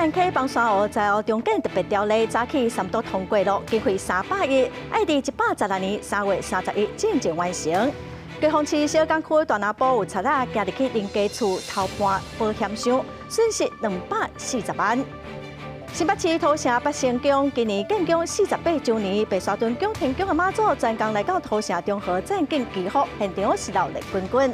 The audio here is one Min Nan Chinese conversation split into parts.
南溪枋山湖在重建特别条例早起三读通过了，经费300亿，愛佇116年3月31日進前完成。基隆市小港區大拿埔有賊仔行入去鄰家厝偷搬保險箱，損失240萬。新北市土城八仙宮今年建宮48周年，白沙屯拱天宮的媽祖專工來到土城中和讚景祈福，現場是熱鬧滾滾。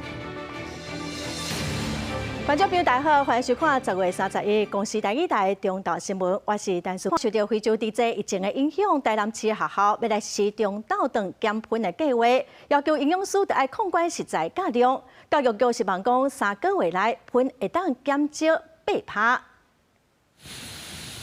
觀眾朋友大家好，歡迎收看10月31日公視台語台中晝新聞，我是陳淑。受著非洲豬瘟疫情的影響，台南市學校欲來實施中晝頓減飯的計劃，要求營養師著愛控管食材價量。教育局希望講3個月內飯會當減少8%。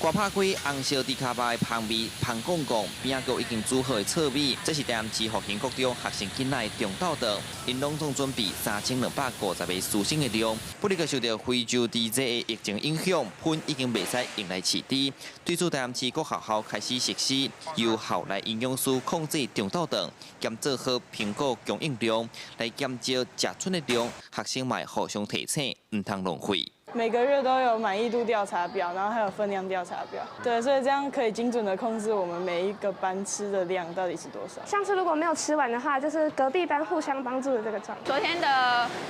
割拍開紅燒豬跤肉的香味，芳公公邊仔閣已經煮好的糙米，這是台南市復興國中學生囡仔的中晝頓，𪜶攏總準備3250個師生的量。不過受著非洲豬瘟的疫情影響，飯已經袂使用來飼豬。對此，台南市各學校開始實施由校內營養師控制中晝頓，兼做好評估供應量，來減少食賰的量。學生嘛互相提醒，毋通浪費。每個月都有滿意度調查表，然後還有分量調查表，對，所以這樣可以精準的控制我們每一個班吃的量到底是多少。上次如果沒有吃完的話，就是隔壁班互相幫助的這個狀態。昨天的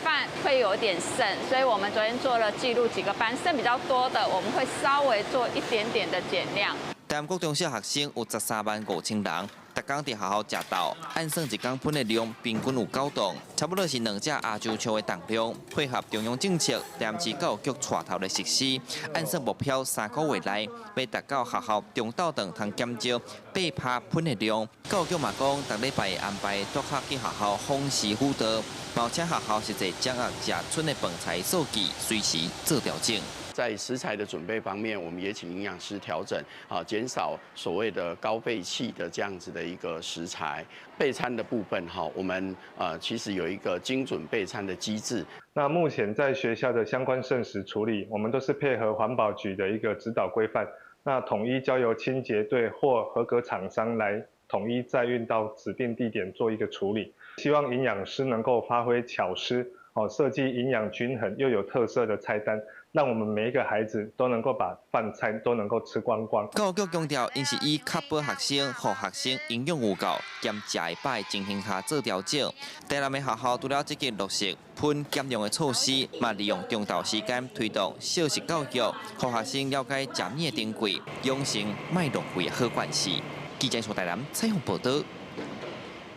飯會有點剩，所以我們昨天做了記錄，幾個班剩比較多的，我們會稍微做一點點的減量。台南國中小學生有13萬5千人，逐工佇學校食晝，按算一工飯的量平均有九頓，差不多是兩隻亞洲象的重量。配合中央政策，台南市教育局帶頭來實施，按算目標3個月內欲達到學校中晝頓通減少8%飯的量。教育局嘛講，逐禮拜會安排督學去學校訪視輔導，嘛請學校實際掌握食賰的飯菜數據，隨時做調整。在食材的準備方面，我們也請營養師調整，啊，減少所謂的高廢棄的這樣子的一個食材。備餐的部分，哈，我們其實有一個精準備餐的機制。那目前在學校的相關剩食處理，我們都是配合環保局的一個指導規範，那統一交由清潔隊或合格廠商來統一載運到指定地點做一個處理。希望營養師能夠發揮巧思，哦，設計營養均衡又有特色的菜單，讓我們每一個孩子都能夠把飯菜都能夠吃光光。教育局強調，𪜶是以確保學生、予學生營養有夠、兼食會飽的情形下做調整。台南的學校除了積極落實飯減量的措施，嘛利用中晝時間推動惜食教育，予學生了解食物的珍貴，養成莫浪費的好慣勢。記者從台南採訪報導。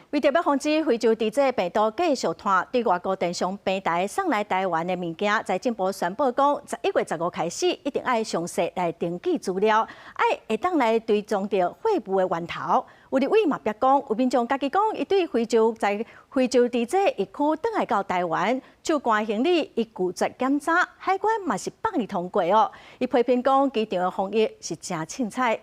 為著欲防止非洲豬瘟病毒繼續傳，對外國電商平台送來台灣的物件，財政部宣布講，11月15開始，一定愛詳細來登記資料，愛會當來追蹤著貨物的源頭。有立委嘛表講，有民眾家己講，伊對非洲在非洲豬瘟疫區轉來到台灣，手攜行李伊拒絕檢查，海關嘛是放伊通過哦。伊批評講，機場的防疫是誠凊彩。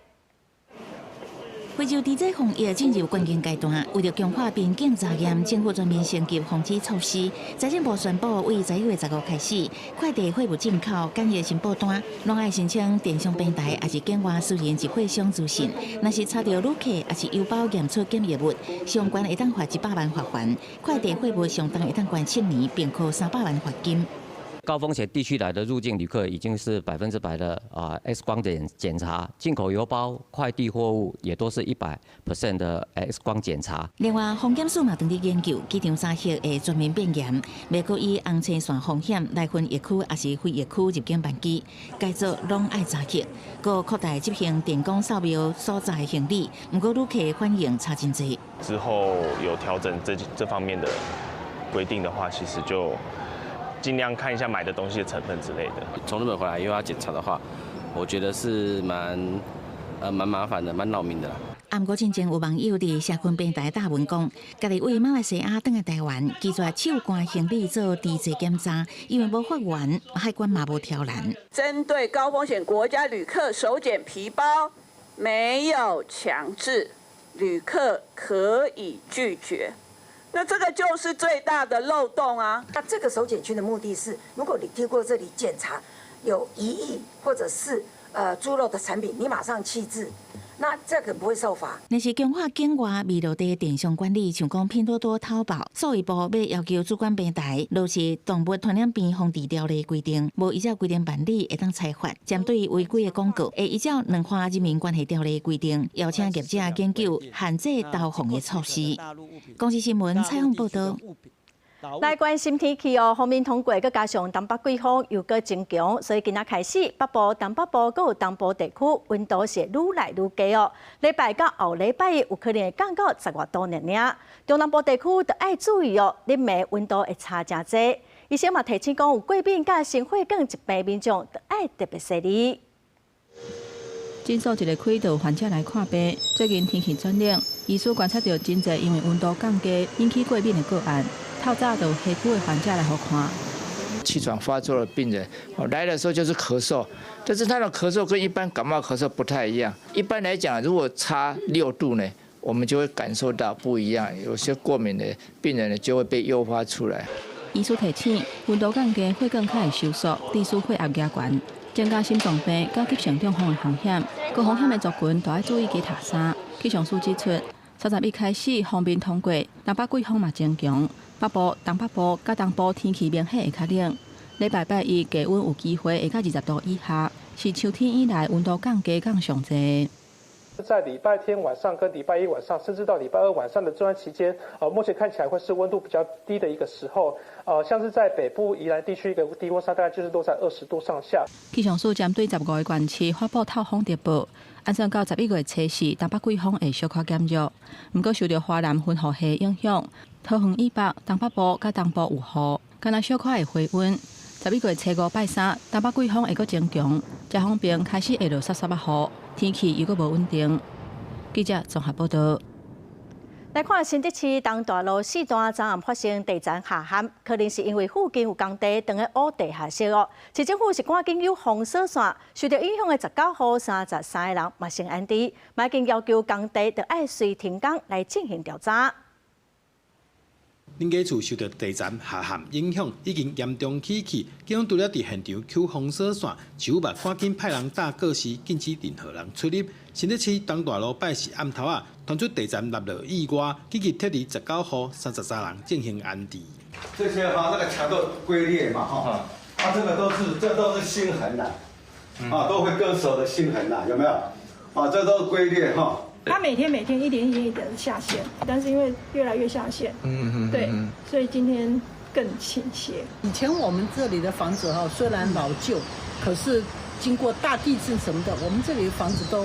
非洲豬瘟防疫進入關鍵階段，為著強化邊境查驗，政府全面升級防止措施。財政部宣布，對11月15開始，快遞貨物進口簡易申報單，攏愛申請電商平台，抑是境外私人集貨商資訊。若是查著旅客，抑是郵包驗出檢疫物，上懸會當罰100萬罰鍰；快遞貨物上重會當關7年，並科300萬罰金。高風險地區來的入境旅客已經是100%的啊 X 光檢查，進口郵包、快遞貨物也都是100% 的 X 光檢查。另外，防檢署嘛正佇研究機場查核會全面變嚴，袂閣以紅青線風險來分疫區抑是非疫區入境班機，該做攏愛查核，閣擴大執行電光掃描所載行李，毋過旅客反應差真濟。之後有調整這方面的規定的話，其實就盡量看一下買的東西的成分之類的。從日本回來又要檢查的話，我覺得是蠻麻煩的，蠻擾民的啦。毋過進前有網友佇社群平台貼文講，家己對馬來西亞轉來台灣，拒絕手攜行李做豬瘟檢查，因為無發源，海關嘛無刁難。針對高風險國家旅客手檢皮包，沒有強制，旅客可以拒絕。那這個就是最大的漏洞啊！那這個手檢區的目的是，如果你經過這裡檢查有疑義或者是豬肉的產品，你馬上棄置。那這個不會受罰。若是強化境外未落地電商管理，像講拼多多、淘寶，數位部欲要求主管平台落實動物傳染病防治條例規定，無依照規定辦理，會當裁罰。針對違規的廣告，會依照兩岸人民關係條例規定，邀請業者研究限制投放的措施。公視新聞採訪報道。來關心天氣哦，鋒面通過，閣加上東北季風又閣增強，所以今仔開始北部、東北部閣有東部地區溫度是愈來愈低哦。禮拜到後禮拜有可能會降到十外度爾爾。中南部地區著愛注意哦，日暝溫度會差誠濟。醫生嘛提醒講，有過敏佮心血管疾病民眾，著愛特別細膩。診所一个開就有患者來看病。最近天氣轉冷，醫師觀察著真濟因為溫度降低引起過敏的個案。透早就有痚呴的患者來予看。氣喘發作的病人，哦，來的時候就是咳嗽，但是他的咳嗽跟一般感冒咳嗽不太一樣。一般來講，如果差6度呢，我們就會感受到不一樣。有些過敏的病人呢，就會被誘發出來。醫師提醒，溫度降低，血管較會收縮，致使血壓加懸，增加心臟病佮急性中風的風險。高風險的族群都愛注意加疊衫。氣象署指出，31開始鋒面通過，東北季風嘛增強，北部、東北部佮東部天氣明顯會較冷。禮拜拜一低溫有機會會到20度以下，是秋天以來溫度降低降上濟。在禮拜天晚上跟禮拜一晚上，甚至到禮拜二晚上的這段期間，目前看起來會是溫度比較低的一個時候。像是在北部宜蘭地區一個低溫差大概就是落在20度上下。氣象署針對15個縣市發布透風特報，按算到11月初四，東北季風會小可減弱。毋過受著華南雲雨系影響，桃園以北、東北部佮東部有雨，敢若小可會回溫。11月初五拜三，東北季風會閣增強，遮方面開始會落澼澼仔雨，天氣又閣無穩定。記者綜合報道。來看新竹市東大路四段昨暗發生地層下陷，可能是因為附近有工地當咧挖地下室哦。市政府是趕緊有封鎖線，受著影響的19戶33個人嘛先安置，嘛已經要求工地著愛隨停工來進行調查。恁家厝受著地層下陷影響，已經嚴重起去，警方除了佇現場抾封鎖線，市府嘛趕緊派人搭告示，禁止任何人出入。新竹市東大路拜四暗頭仔，傳出地層塌落意外，緊急撤離19戶33人進行安置。這些哈，那個牆都龜裂嘛，哈，啊，這個都是，這都是心痕啦，啊，都會割手的心痕啦，有沒有？啊，這都是龜裂哈。它每天每天一點一點一點下陷，但是因為越來越下陷，對，所以今天更傾斜。以前我們這裡的房子哈，雖然老舊，可是經過大地震什麼的，我們這裡的房子都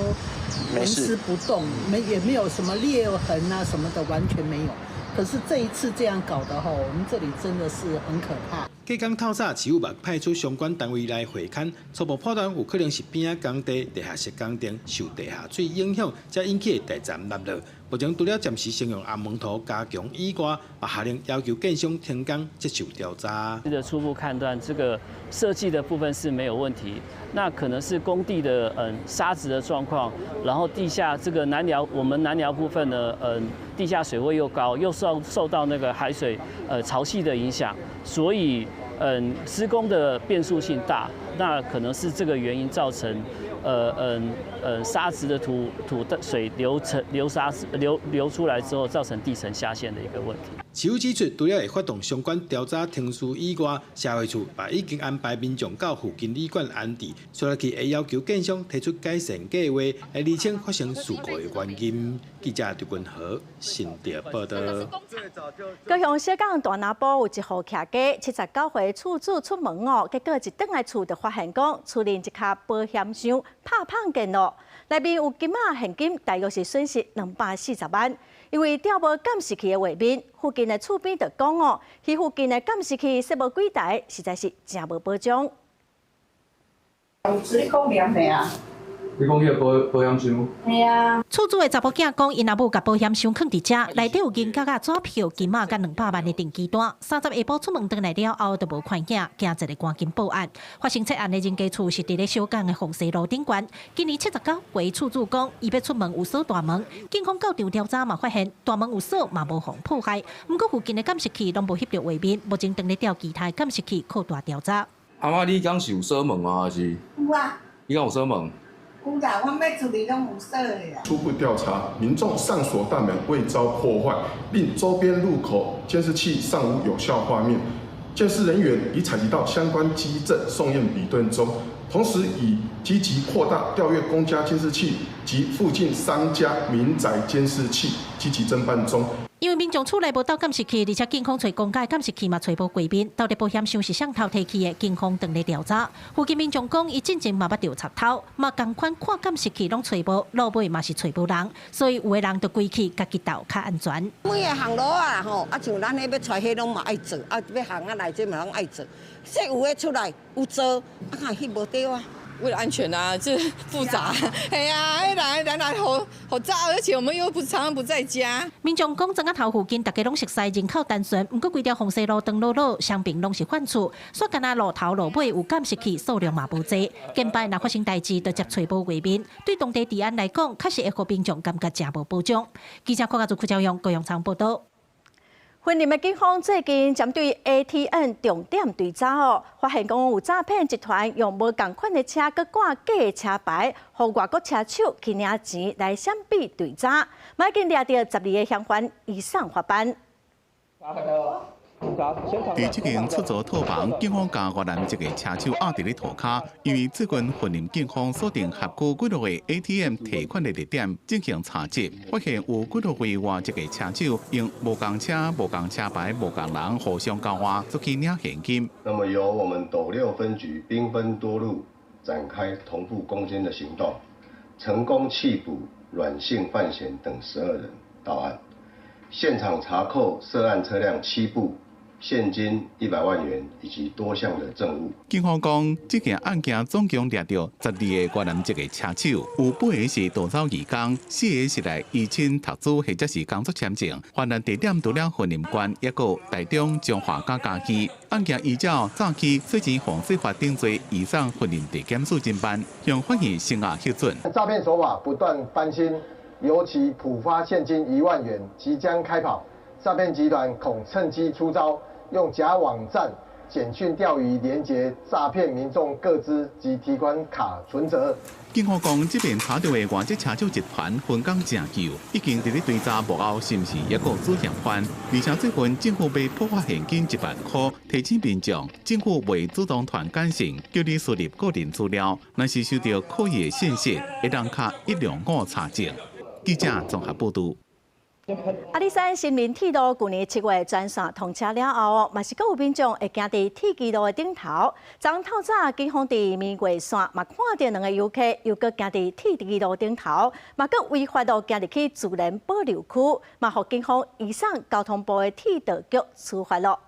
紋絲不動，沒也沒有什麼裂痕啊什麼的，完全沒有。可是這一次這樣搞的哈，我們這裡真的是很可怕。隔工透早，市府嘛派出相關單位來會勘，初步判斷有可能是邊仔工地地下室工程受地下水影響，才引起的地層塌落。目前除了暫時先用紅毛土加強以外，也下令要求建商停工接受調查。這個初步判斷，這個設計的部分是沒有問題，那可能是工地的沙質的狀況，然後地下這個南寮，我們南寮部分呢，地下水位又高，又受到那個海水潮汐的影響，所以施工的變數性大，那可能是這個原因造成。沙質的土的水流成流沙流流出來之後，造成地層下陷的一個問題。市府指出，除了會發動相關調查程序以外，社會處嘛已經安排民眾到附近旅館安置，接落去會要求建商提出改善計劃，來釐清發生事故的原因。記者劉君和新竹報道。高雄小港大林埔有一戶徛家，79歲厝主出門哦，結果一轉來厝就發現講，厝內一跤保險箱拍麭見咯，內面有金仔現金，大約是損失240萬。因為調無監視器的畫面，附近的厝邊就講哦，彼附近的監視器設無幾台，實在是誠無保障。你講兩咩啊？你講彼個保險箱？係啊。厝主的查某囝講，𪜶阿母共保險箱囥佇遮，內底有銀角仔、紙票、金仔佮200萬的登記單。30下晡出門轉來了後，就無看囝，驚一个趕緊報案。發生窃案的人家厝是佇咧小港的鳳西路頂懸。今年79歲厝主講，伊欲出門有鎖大門，警方到場調查嘛，發現大門有鎖嘛無予破壞。毋過附近的監視器攏無翕著畫面，目前正咧調其他監視器擴大調查。阿媽，你敢是有鎖門嗎？還是？有啊。你敢有鎖門？有啦，我欲出去攏有鎖的啦。初步調查，民眾上鎖大門未遭破壞，並周邊路口監視器尚無有效畫面。監視人員已採集到相關跡證，送驗比對中。同時，已積極擴大調閱公家監視器及附近商家民宅監視器，積極偵辦中。因為民眾厝內無鬥監視器，而且警方揣公家監視器嘛揣無畫面，到底保險箱是誰偷提去的？警方正咧調查。附近民眾講，伊進前嘛捌著賊偷，嘛仝款看監視器攏揣無，路尾嘛是揣無人，所以有的人就歸去家己鬥較安全。每个巷路仔吼，啊像咱彼欲揣彼攏嘛愛做，啊欲巷仔內這嘛攏愛做，說有的出來有做，啊看翕無著啊。為了安全啊，這複雜。哎呀，來來來，好好炸，而且我們又不常常不在家。民眾講，莊仔頭附近大家攏熟似，人口單純，毋過規條鳳西路、長樂路、雙平攏是泛厝，煞干焦路頭路尾有監視器數量嘛無濟。近擺若發生代誌，就接揣無畫面，對當地治安來講，確實會予民眾感覺誠無保障。記者郭家祖、屈昭勇、高陽倉報導。雲林的警方最近針對 ATM 重點追查哦，發現講有詐騙集團用無仝款的車，閣掛假的車牌，予外國車手去領錢來閃避追查，嘛已經掠著12個嫌犯移送法辦。佇這間出租套房，警方共越南籍的車手壓佇咧塗跤，因為最近雲林警方鎖定轄區幾落個 ATM 提款的地點進行查緝，發現有幾落位外籍的車手用無仝車、無仝車牌、無仝人互相交換出去領現金。那麼由我們斗六分局兵分多路展開同步攻堅的行動，成功緝捕阮姓范閒等12人到案，現場查扣涉案車輛7部。現金100萬元以及多項的證物。警方講，這件案件總共掠著12個越南籍的車手，有八個是逃走義工，四個是來移親讀書或者是工作簽證。犯案地點除了雲林縣，抑閣台中、彰化佮嘉義。案件依照早起洗錢防制法定罪，移送雲林地檢署偵辦，向法院聲押核准。詐騙手法不斷翻新，尤其普發現金1萬元即將開跑，詐騙集團恐趁機出招。用假網站、簡訊釣魚連結詐騙民眾個資及提款卡存摺。警方講，這邊查著的外籍車手集團分工誠幼，已經佇咧追查幕後是毋是抑閣有主嫌犯。而且最近政府欲普發現金1萬箍，提醒民眾，政府袂主動傳簡訊叫你輸入個人資料，若是收著可疑的信息，會當敲105查證。記者綜合報導。阿里山森林鐵路舊年7月全線通車了後，嘛是閣有民眾會行佇鐵支路的頂頭。昨昏透早，警方佇明月線嘛看著兩个遊客又閣行佇鐵支路頂頭，嘛閣違法路行入去自然保留區，嘛予警方移送交通部的鐵道局處罰囉。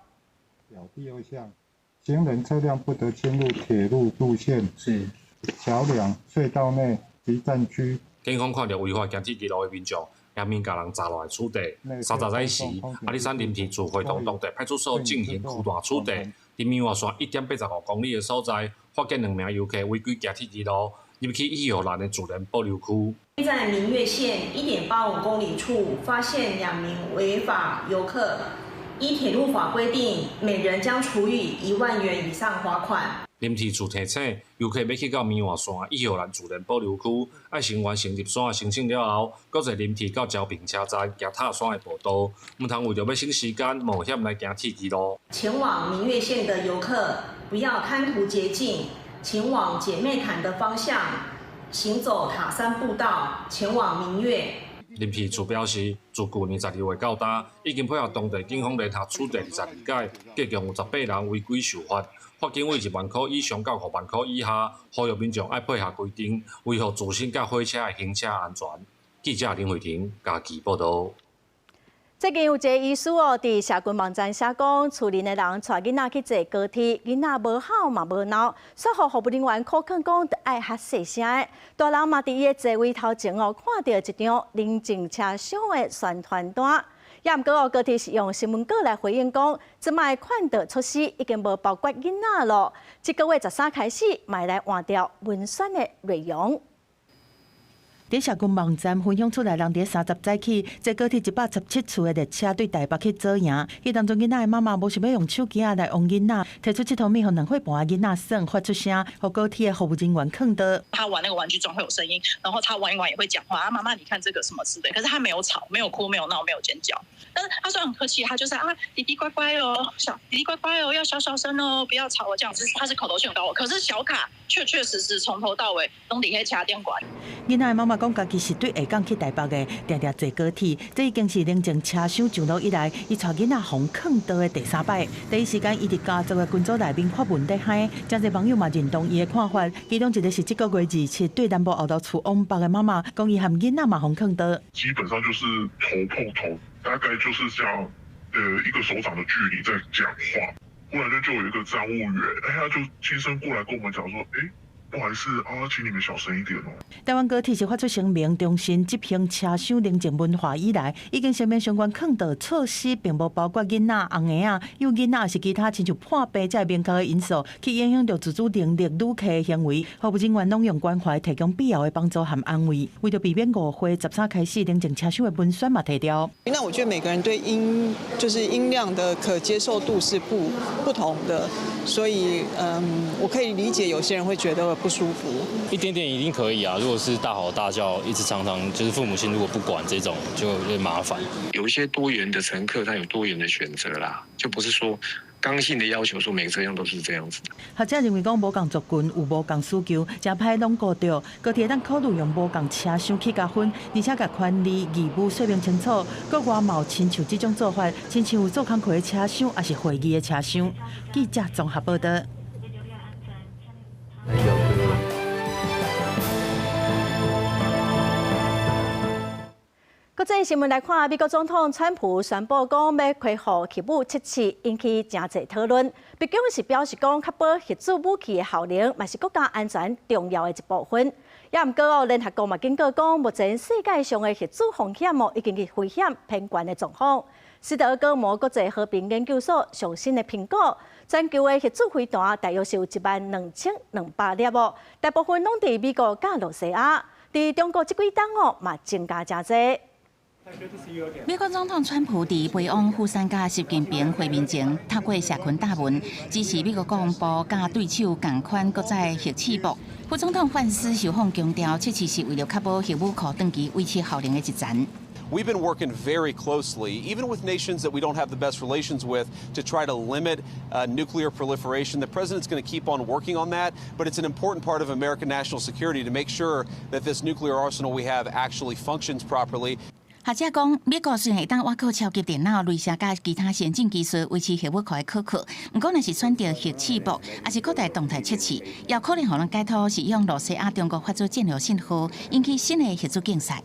表第二項，行人車輛不得進入鐵路路線、是橋梁、隧道內及站區。警方看著違法行鐵支路的民眾，嚴明共人查落來處罰。30早時，阿里山林鐵處會同當地派出所進行區段取締，佇明月線1.85公里的所在，發現兩名遊客違規行鐵支路，入去義和蘭的自然保留區。在明月線1.85公里處發現兩名違法遊客，依鐵路法規定，每人將處以1萬元以上罰款。林鐵處提醒，遊客欲去到明月線義和蘭自然保留區，愛先完成入山的申請了後，閣坐林鐵到昭平車站行塔山的步道，毋通為著欲省時間冒險來行鐵支路。前往明月線的遊客不要貪圖捷徑，請往姐妹潭的方向行走塔山步道，前往明月。林鐵處表示，自舊年12月到今，已經配合當地警方聯合取締22擺，共有18人違規受罰。罰金為1萬箍以上到5萬箍以下，呼籲民眾愛配合規定，維護自身佮火車的行車安全。記者林慧婷嘉義報導。最近有一个醫師哦，佇社群網站寫講，厝裡的人帶囡仔去坐高鐵，囡仔無哭嘛無鬧，煞予服務人員苦勸講，著愛較細聲的。大人嘛佇伊的座位頭前哦，看著一張寧靜車廂的宣傳單。也毋過哦，高鐵是用新聞稿來回應講，這擺的勸導措施已經無包括囡仔囉。這個月13開始，嘛會來換掉文宣的內容。佇社群網站分享出來，人佇30早起坐高鐵117次的列車對台北去左營。彼當陣囡仔的媽媽無想欲用手機仔來尪囡仔，提出這坨物予兩歲半的囡仔耍，發出聲，予高鐵的服務人員囥倒。他玩那個玩具裝會有聲音，然後他玩一玩也會講話。啊，媽媽，你看這個什麼之類。可是他沒有吵，沒有哭，沒有鬧，沒有尖叫。但是他雖然很客氣，他就是啊，弟弟乖乖哦，小弟弟乖乖哦，要小小聲哦，不要吵我這樣子。他是口頭勸告我，可是小卡確確實實從頭到尾攏佇彼車頂懸。囡仔的媽媽講，家己是對下港去台北的，定定坐高鐵，這已經是寧靜車廂上路以來，伊帶囡仔予囥倒的第三擺。第一時間，伊佇家族的群組內面發文咧嗨，誠濟網友嘛認同伊的看法。其中一個是這個月27對南部後路厝往北的媽媽，講伊和囡仔嘛予囥倒。基本上就是頭碰頭，大概就是這樣，一個手掌的距離在講話。忽然間就有一個站務員，他就親身過來跟我們講說，不好意思啊，請你們小聲一點哦。台灣高鐵是發出聲明，重新執行車廂寧靜文化以來，已經聲明相關勸導措施，並無包括囡仔、紅嬰仔、幼囡仔，抑是其他親像破病這明確的因素，去影響著自主能力旅客的行為。服務人員攏用關懷提供必要的幫助和安慰。為著避免誤會，13開始寧靜車廂的文宣嘛提掉。那我覺得每個人對音就是音量的可接受度是不同的，所以我可以理解有些人會覺得不舒服。一點點一定可以啊！如果是大吼大叫，一直常常就是父母親如果不管這種，就有點麻煩。有一些多元的乘客，他有多元的選擇啦，就不是說剛性的要求，說每個車廂都是這樣子。學者認為講，無仝族群有無仝需求，誠歹攏顧著。高鐵會當考慮用無仝車廂去加分，而且共權利義務說明清楚。國外嘛有親像這種做法，親像有做工課的車廂，抑是會議的車廂。記者綜合報導。國際新聞來看，美國總統川普宣布講欲恢復核武測試，引起誠濟討論。白宮是表示講，確保核子武器的效能，嘛是國家安全重要的一部分。也毋過哦，聯合國嘛警告講，目前世界上的核子風險哦，已經去危險偏懸的狀況。斯德哥爾摩國際和平研究所上新的評估，全球的核子飛彈大約是有122,200粒哦，大部分攏佇美國佮露西亞，佇中國這幾冬哦嘛增加誠濟。美國總統川普佇白宮釜山佮習近平會面前，透過社群貼文支持美國國防部佮對手仝款閣再核試爆。副總統范斯受訪強調，測試是為著確保核武庫長期維持效能的一層。 We've been working very closely, even with nations that we don't have the best relations with, to try to limit nuclear proliferation. The president's going to keep on working on that, but it's an important part of American national security to make sure that this nuclear arsenal we have actually functions properly. 學者講，美國雖然會當倚靠超級電腦、雷射佮其他先進技術維持核武庫的可靠，毋過若是選擇核試爆，抑是擴大動態測試，也可能予人解讀是用露西亞中國發出戰略信號，引起新的核子競賽。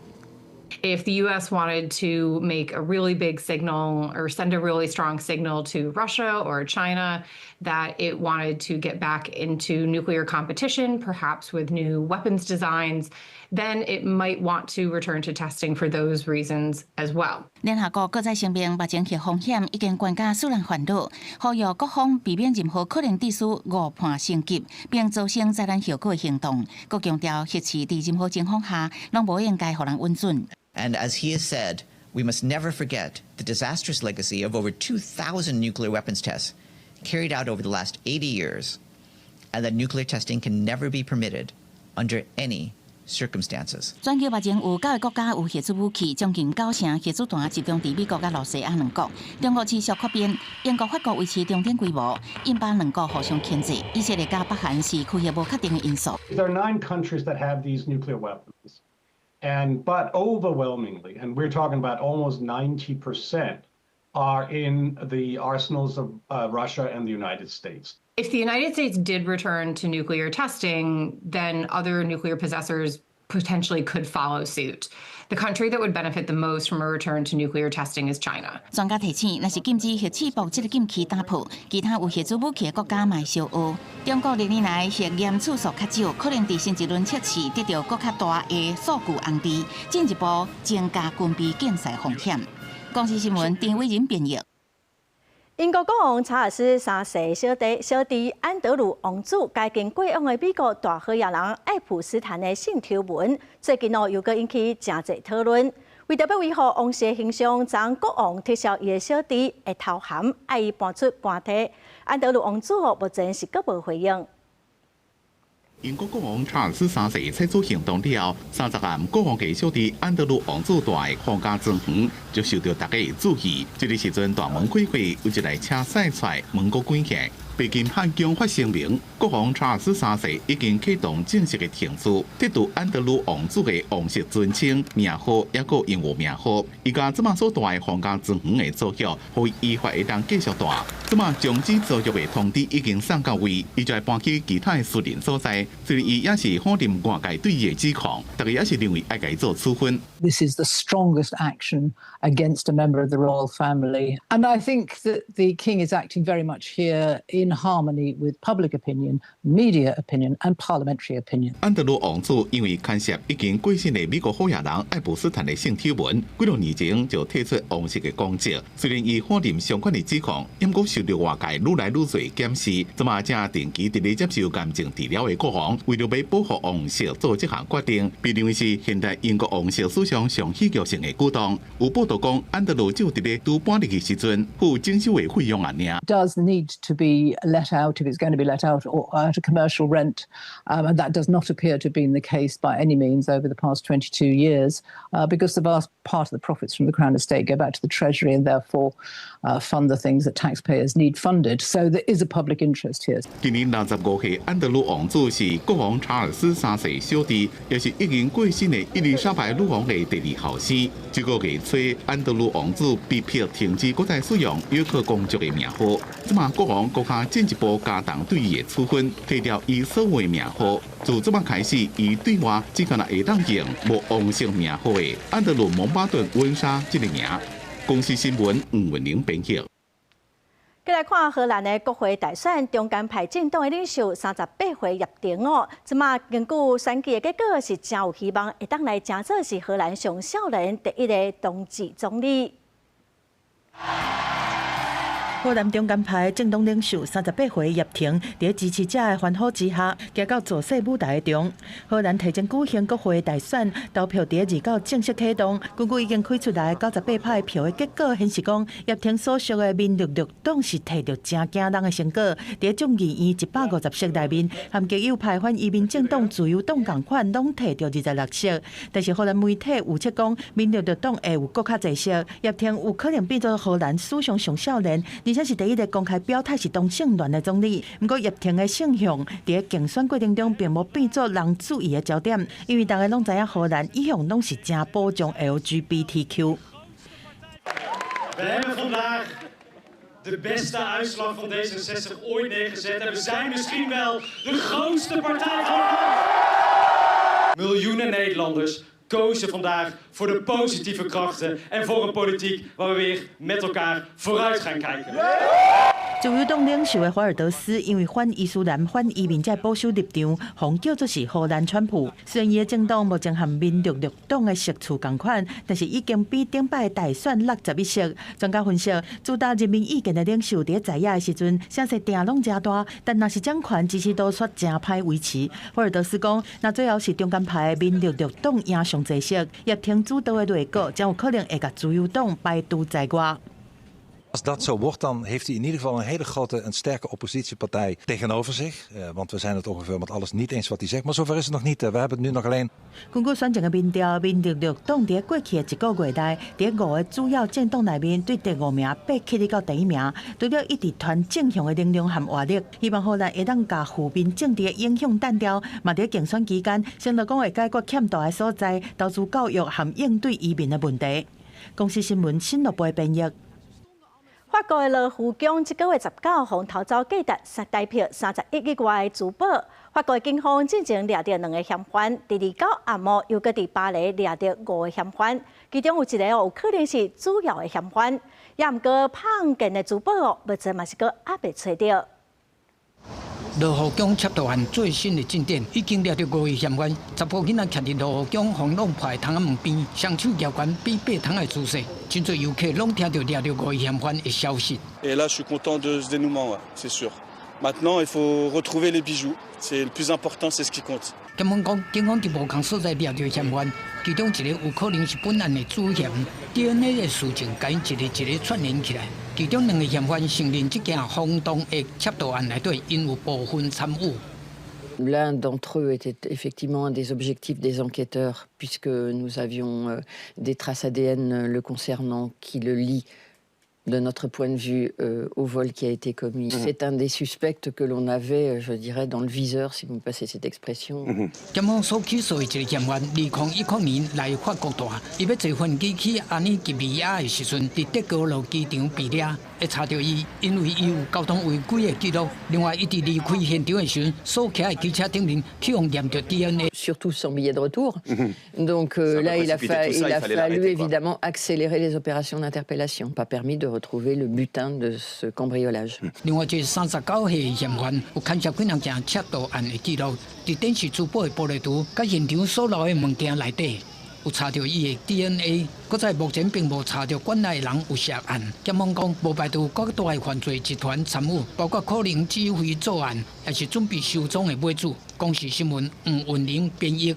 If the U.S. wanted to make a really big signal or send a really strong signal to Russia or China that it wanted to get back into nuclear competition, perhaps with new weapons designs, then it might want to return to testing for those reasons as well. 聯合國閣再聲明，目前核風險已經懸到使人煩惱，呼籲各方避免任何可能致使誤判升級，並造成災難後果的行動。閣強調，核試佇任何情況下攏無應該予人允准。 And as he has said, we must never forget the disastrous legacy of over 2,000 nuclear weapons tests carried out over the last 80 years, and that nuclear testing can never be permitted under any circumstances. 全球目前有九个國家有核子武器，將近九成核子彈集中佇美國佮露西亞兩國。中國持續擴編，英國、法國維持中等規模，印巴兩國互相牽制。以色列佮北韓是區域無確定的因素。 There are nine countries that have these nuclear weapons, but overwhelmingly, and we're talking about almost 90%, are in the arsenals of Russia and the United States. If the United States did return to nuclear testing, then other nuclear possessors potentially could follow suit. The country that would benefit the most from a return to nuclear testing is China. 專家提醒，若是禁止核試爆這个禁區打破，其他有核子武器的國家嘛會相學。中國歷年來核驗次數較少，可能佇新一輪測試得著閣較大的數據紅利，進一步增加軍備競賽風險。公視新聞陳偉仁編譯。英國國王查爾斯三世小弟小弟安德魯王子，共已經過往的美國大好野人愛普斯坦的性醜聞，最近哦又閣引起誠濟討論。為著欲維護王室形象，昨國王撤銷伊的小弟的頭銜，愛伊搬出官邸。安德魯王子哦，目前是閣無回應。英國國王查爾斯三世採取行動了後，30暗國王的小弟安德魯王子蹛的皇家莊園就受著大家的注意。這个時陣大門開開，有一台車駛出來，門閣關起來。白金漢宮發聲明，國王查爾斯三世已經啟動正式的程序，撤除安德魯王子的王室尊稱、名號，抑閣榮譽名號。伊共這馬所蹛的皇家莊園的租約，予伊依法會當繼續蹛。這馬終止租約的通知已經送到位，伊就會搬去其他的私人所在。雖然伊也是否認外界對伊的指控，大家也是認為愛共伊做處分。 This is the strongest action against a member of the royal family, and I think that the king is acting very much here in harmony with public opinion, media opinion, and parliamentary opinion. 安德魯王子因為牽涉已經過身的美國好野人愛普斯坦的性醜聞，幾多年前就退出王室的公職。雖然伊否認相關的指控，毋過受著外界愈來愈濟檢視，這馬正定期佇咧接受癌症治療的國王，為著欲保護王室做這項決定，被認為是現代英國王室史上上戲劇性的舉動。有報道講，安德魯只有佇咧拄搬入去時陣付整修的費用爾。 Does need to be let out if it's going to be let out or at a commercial rent, and that does not appear to have been the case by any means over the past 22 years, because the vast part of the profits from the Crown Estate go back to the Treasury and therefore fund the things that taxpayers need funded. So there is a public interest here. 今年65歲，安德魯王子是國王查爾斯三世小弟，也是已經過身的伊麗莎白女王的第二後生。這個月初，安德魯王子被迫停止閣再使用約克公爵的名號。這馬國王閣較進一步加重對伊的處分，撤掉伊所有的名號。自這馬開始，伊對外只干焦會當用無王室名號的安德魯蒙巴頓溫莎這個名。公視新聞吳文玲編譯。繼來看荷蘭的國會大選，中間派政黨的領袖38歲葉婷哦，這馬根據選舉的結果是誠有希望會當來成做是荷蘭上少年第一个同志總理。荷蘭中間派政黨領袖38歲葉婷，佇支持者的歡呼之下，行到造勢舞台中。荷蘭提前舉行國會大選，投票佇29正式啟動。根據已經開出來98%票的結果顯示，講葉婷所屬的民族綠黨是摕著誠驚人的成果。佇眾議院150席內面，和極右派反移民政黨自由黨仝款，攏摕著26席。但是荷蘭媒體預測講，民族綠黨會有閣較濟席，葉婷有可能變做荷蘭史上上少年。而且是第一个公開表態是同性戀的總理。毋過葉婷的性向佇競選過程中並無變做人注意的焦點，因為大家攏知影荷蘭一向攏是誠保障 LGBTQ。 We hebben vandaag de beste uitslag van D66 ooit neergezet en we zijn misschien wel de grootste partij van het land. Miljoenen Nederlanders kozen vandaag voor de positieve krachten en voor een politiek waar we weer met elkaar vooruit gaan kijken. 自由黨領袖的華爾德斯因為反伊斯蘭、反移民這保守立場，予人叫做是荷蘭川普。雖然伊的政黨目前和民族綠黨的席次仝款，但是已經比頂擺大選61席。專家分析，主打人民意見的領袖佇在野的時陣，聲勢定攏誠大，但若是掌權，支持度卻誠歹維持。華爾德斯講，若最後是中間派的民族綠黨贏上濟席，葉婷主導的內閣將有可能會共自由黨排除在外。 Als dat zo wordt, dan heeft hij in ieder geval een hele grote en sterke oppositiepartij tegenover zich. Want we zijn het ongeveer met alles niet eens wat hij zegt. Maar zover is het nog niet. We hebben het nu nog alleen. 根據選前的民調，民族綠黨佇過去的一個月內，佇五个主要政黨內面，對第五名爬起到第一名，除了一直傳正向的能量和活力，希望荷蘭會當共負面政治的影響淡掉。嘛佇競選期間，承諾講會解決欠債的所在，投資教育和應對移民的問題。公視新聞新樂播編譯。法國的羅浮宮這个月19予偷走價值三台幣31億外的珠寶。法國警方進前掠著兩个嫌犯，佇29暗暝又閣佇巴黎掠著五个嫌犯，其中有一个有可能是主要的嫌犯。也毋過碰見的珠寶哦，目前嘛是閣猶未揣著。羅湖港竊盜案最新的進展，已經掠著五个嫌犯，查埔囡仔徛佇羅湖港予弄破窗仔門邊，雙手舉懸比爬窗的姿勢，真濟遊客攏聽著掠著五个嫌犯的消息。 Et là, je suis content de ce dénouement, ouais, c'est sûr. Maintenant, il faut retrouver les bijoux. C'est le plus important, c'est ce qui compte. 檢方講，警方佇無仝所在掠著嫌犯，其中一个有可能是本案的主嫌，DNA 的事證共𪜶一个一个串聯起來。其中兩个嫌犯承認這件轟動的竊盜案內底，𪜶有部分參與。 L'un d'entre eux était effectivement un des objectifs des enquêteurs, puisque nous avions des traces ADN le concernant qui le lient, de notre point de vue, au vol qui a été commis. C'est un des suspects que l'on avait, je dirais, dans le viseur, si vous me passez cette expression. 檢方所起訴的一个嫌犯，2010年來法國蹛，伊欲坐飛機去阿尼吉維亞的時陣，佇德高羅機場被掠，會查著伊，因為伊有交通違規的記錄。另外，伊佇離開現場的時陣，所騎的機車頂面去予驗著 DNA。 Surtout sans billet de retour. Donc là, il a fallu évidemment accélérer les opérations d'interpellation. Pas permis de retrouver le butin de ce cambriolage. 另外，一个39歲的嫌犯有牽涉幾若件竊盜案的記錄，佇電視珠寶的玻璃櫥，佮現場所留的物件內底有查著伊的 DNA。閣再目前並無查著館內的人有涉案。檢方講，無排除閣大的犯罪集團參與，包括可能指揮作案，抑是準備收贓的買主。公視新聞黃雲玲編譯。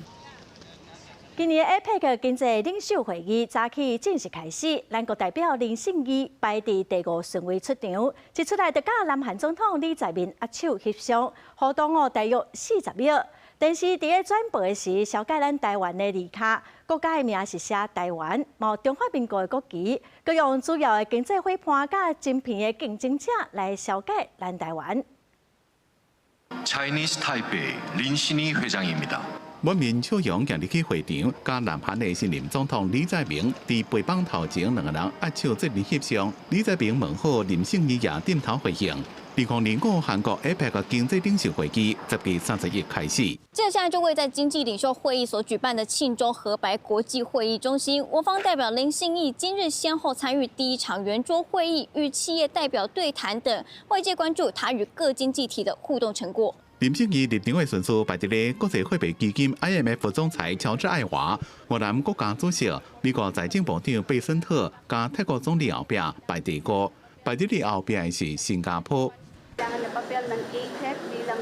今年 APEC 經濟領袖會議早起正式開始，咱國代表林信義排佇第五順位出場，一出來就佮南韓總統李在明握手翕相，互動哦大約40秒。但是佇咧轉播的時，紹介咱台灣的字卡，國家的名是寫台灣，嘛有中華民國的國旗，閣用主要的經濟夥伴佮晶片的競爭者來紹介咱台灣。 Chinese Taipei 林信義회장입니다。 滿面笑容行入去會場，佮南韓的新任總統李在明佇背板頭前兩个人握手做陣翕相。李在明問好，林信義也點頭回應。2025韓國 APEC 經濟領袖會議10月31開始。接下來就位在經濟領袖會議所舉辦的慶州河白國際會議中心，我方代表林信義今日先後參與第一場圓桌會議，與企業代表對談等，外界關注他與各經濟體的互動成果。林信義入場的順序排佇咧國際貨幣基金 IMF 總裁喬治愛華、越南國家主席、美國財政部長貝森特佮泰國總理後壁排第五，排佇咧後壁的是新加坡。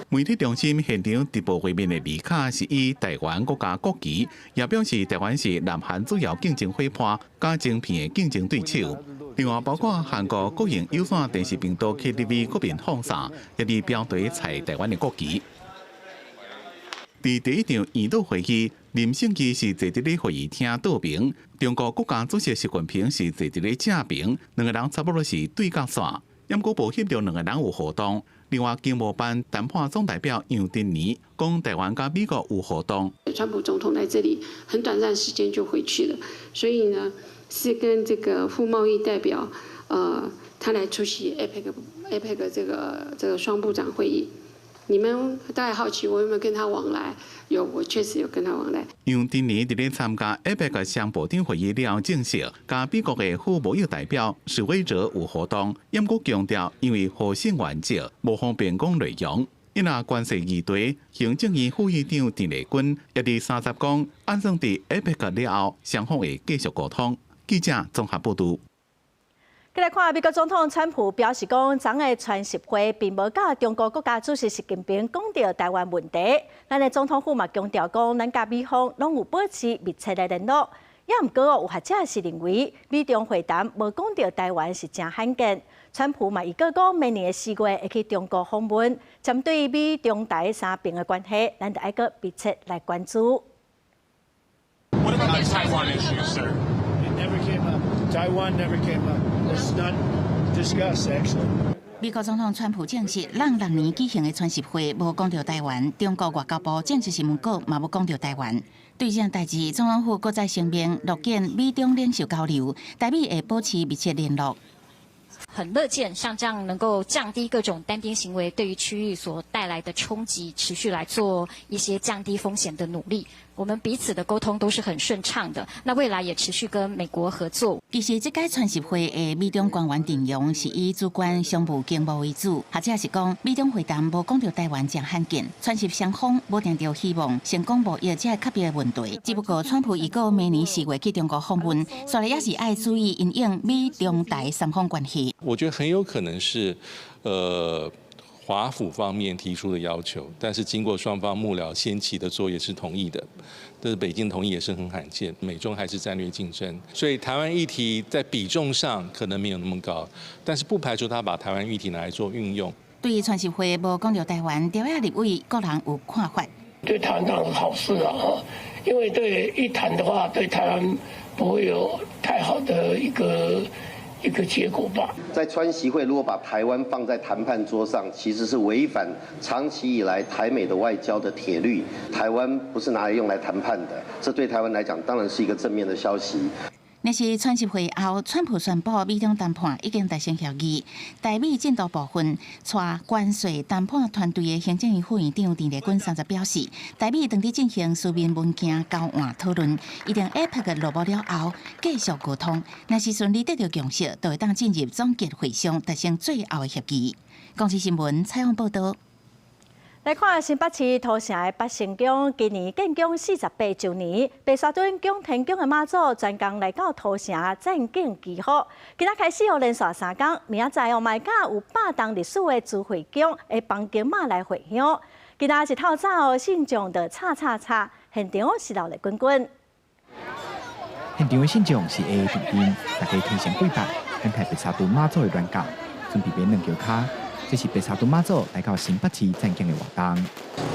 媒體中心現場直播畫面的字卡是以台灣國家國旗，也表示台灣是南韓主要競爭夥伴佮晶片的競爭對手。另外，包括韓國國營有線電視頻道 KTV 國民放送，也佇標題採台灣的國旗。佇第一場圓桌會議，林信義是坐佇咧會議廳倒爿，中國國家主席習近平是坐佇咧正爿，兩个人差不多是對角線。毋過無翕著兩个人有互動。另外，經貿辦談判總代表楊振寧講，台灣佮美國有互動。川普總統來這裡很短暫時間就回去了，所以呢，是跟這個副貿易代表，他來出席 APEC 這個雙部長會議。你們大概好奇我有沒有跟他往來？有，我確實有跟他往來。楊振寧佇咧參加 APEC 雙部長會議了後證實，佮美國的副貿易代表史威哲有互動，毋過強調，因為互信原則，無方便講內容。因若關稅議題，行政院副院長鄭麗君也佇30講，按算佇 APEC 了後，雙方會繼續溝通。記者綜合報導。過來看，美國總統川普表示講，昨昏的川習會並無佮中國國家主席習近平講著台灣問題。咱的總統府嘛強調講，咱佮美方攏有保持密切的聯絡。也毋過有學者是認為，美中會談無講著台灣是誠罕見。川普嘛預告講，明年的4月會去中國訪問，針對美中台三邊的關係，咱著愛閣密切來關注。 What about the Taiwan issue, sir? It never came up. Taiwan never came up. It's not discussed, actually. 美國總統川普證實，06年舉行的川習會無講著台灣，中國外交部正式新聞稿嘛無講著台灣。對這項代誌，總統府閣再聲明，樂見美中領袖交流，台美會保持密切聯絡。很樂見像這樣能夠降低各種單邊行為對於區域所帶來的衝擊，持續來做一些降低風險的努力。我們彼此的溝通都是很順暢的。那未來也持續跟美國合作。其實這屆川習會的美中官員陣容是以主管商務經貿為主，或者是講美中會談無講著台灣誠罕見。川習雙方無定著希望成功貿易這個較別的問題。只不過川普預告明年4月去中國訪問，所以也是愛注意因應美中台三方關係。我覺得很有可能是，華府方面提出的要求，但是經過雙方幕僚先期的作業是同意的，但是北京同意也是很罕見。美中還是戰略競爭，所以台灣議題在比重上可能沒有那麼高，但是不排除他把台灣議題拿來做運用。對於川習會無講著台灣，朝野立委各人有看法。對台灣當然是好事啊，因為對一談的話，對台灣不會有太好的一個結果吧。在川習會，如果把台灣放在談判桌上，其實是違反長期以來台美的外交的鐵律。台灣不是拿來用來談判的，這對台灣來講當然是一個正面的消息。若是川習會後，川普宣布美中談判已經達成協議，台美進度部分，帶關稅談判團隊的行政院副院長鄭麗君30表示，台美當佇進行書面文件交換討論，一定 APEC 落幕了後繼續溝通，若是順利得著共識，就會當進入總結會商達成最後的協議。公視新聞採訪報導。來看新北市土城的北成宮，今年建宮48週年，白沙屯蔣天宮的媽祖專工來到土城讚景祈福。今仔開始哦，連續3工，明仔載哦，嘛會佮有100冬歷史的慈惠宮的枋金媽來回鄉。今仔日透早哦，信眾就插插插，現場是熱鬧滾滾。現場的信眾是會會陣陣，大家虔誠跪拜，等待白沙屯媽祖的鑾駕，準備欲軟轎跤。這是白沙屯媽祖來到新北市讚景的活動。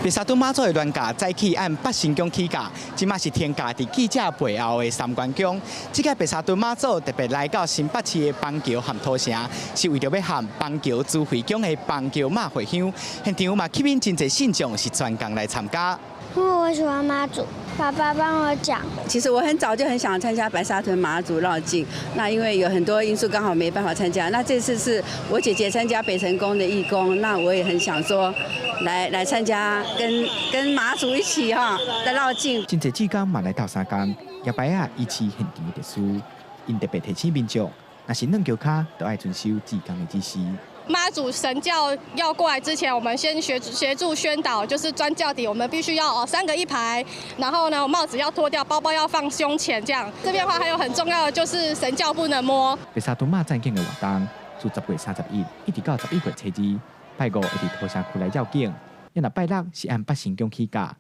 白沙屯媽祖的鑾駕早起按北成宮起駕，這馬是停駕佇記者背後的三官宮。這屆白沙屯媽祖特別來到新北市的枋橋和土城，是為著欲和枋橋慈惠宮的枋轎媽會香。現場嘛吸引真濟信眾是專工來參加。因為我喜歡媽祖，爸爸幫我講。其實我很早就很想參加白沙屯媽祖繞境，那因為有很多因素剛好沒辦法參加。那這次是我姐姐參加北成宮的義工，那我也很想說來參加，跟媽祖一起哈來繞境。真濟志工嘛來鬥相共，舉牌仔維持現場的秩序，𪜶特別提醒民眾，若是軟轎跤，就愛遵守志工的指示。媽祖神轎要過來之前，我們先協助宣導，就是鑽轎底，我們必須要哦三個一排，然後呢帽子要脫掉，包包要放胸前，這樣。這邊的話還有很重要的就是神轎不能摸。白沙屯媽讚景的活動，自10月31一直到11月初2，拜五會佇土城區來繞境，若拜六是按北成宮起駕，下